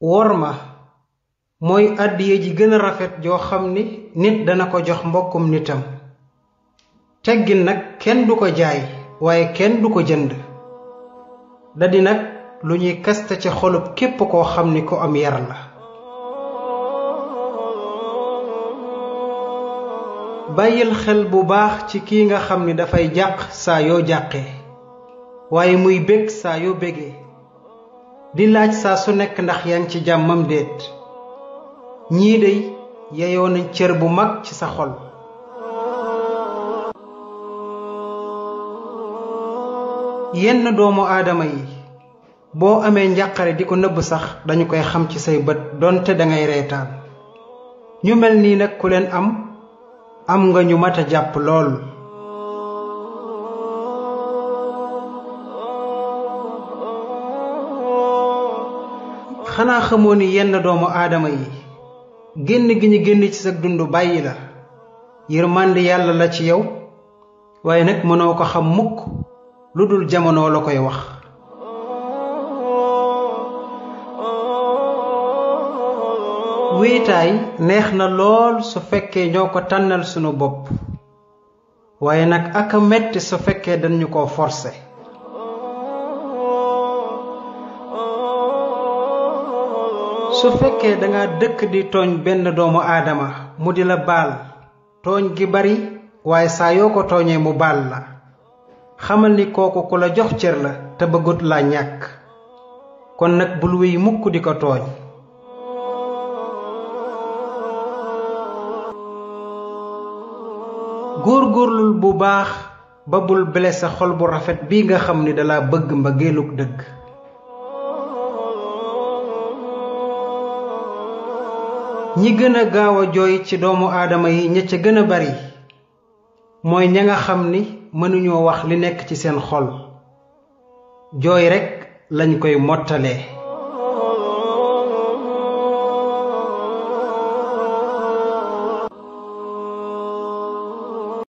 worma mooy àddiya ji gën a rafet joo xam ni nit dana ko jox mbokkum nitam. teggin nag kenn du ko jaay waaye kenn du ko jënd. dadi nag lu ñuy kaste ci xolub képp koo xam ni ko am yar la. bàyyil xel bu baax ci kii nga xam ni dafay jàq saa yoo jàqee waaye muy bég saa yoo bégee di laaj saa su nekk ndax yaa ngi ci jàmmam déet. ñii dey yeyoo nañ cër bu mag ci sa xol. yenn doomu aadama yi boo amee njàqare di ko nëbb sax dañu koy xam ci say bët donte dangay reetaan. ñu mel nii nag ku leen am nga ñu mat a jàpp lool. xanaa xamoo ni yenn doomu aadama yi génn gi ñu génn ci sa dund bàyyi la yërmande yàlla la ci yow waaye nag mënoo ko xam mukk lu dul jamono la koy wax. wéetaay neex na lool su fekkee ñoo ko tànnal sunu bopp waaye nag aka metti su fekkee dañu ko forcé. su fekkee danga dëkk di tooñ benn doomu aadama mu di la baal tooñ gi bari waaye saa yoo ko tooñee mu baal la xamal ni kooku ku la jox cër la te bëggut laa ñàkk. kon nag bul wéy mukk di ko tooñ. góorgóorlul bu baax ba bul blessé xol bu rafet bii nga xam ni dala bëgg mbëggeelug dëgg. ñi gën a gaaw a jooy ci doomu aadama yi ña ca gën a bari mooy ña nga xam ni mënuñoo wax li nekk ci seen xol jooy rekk lañ koy mottalee.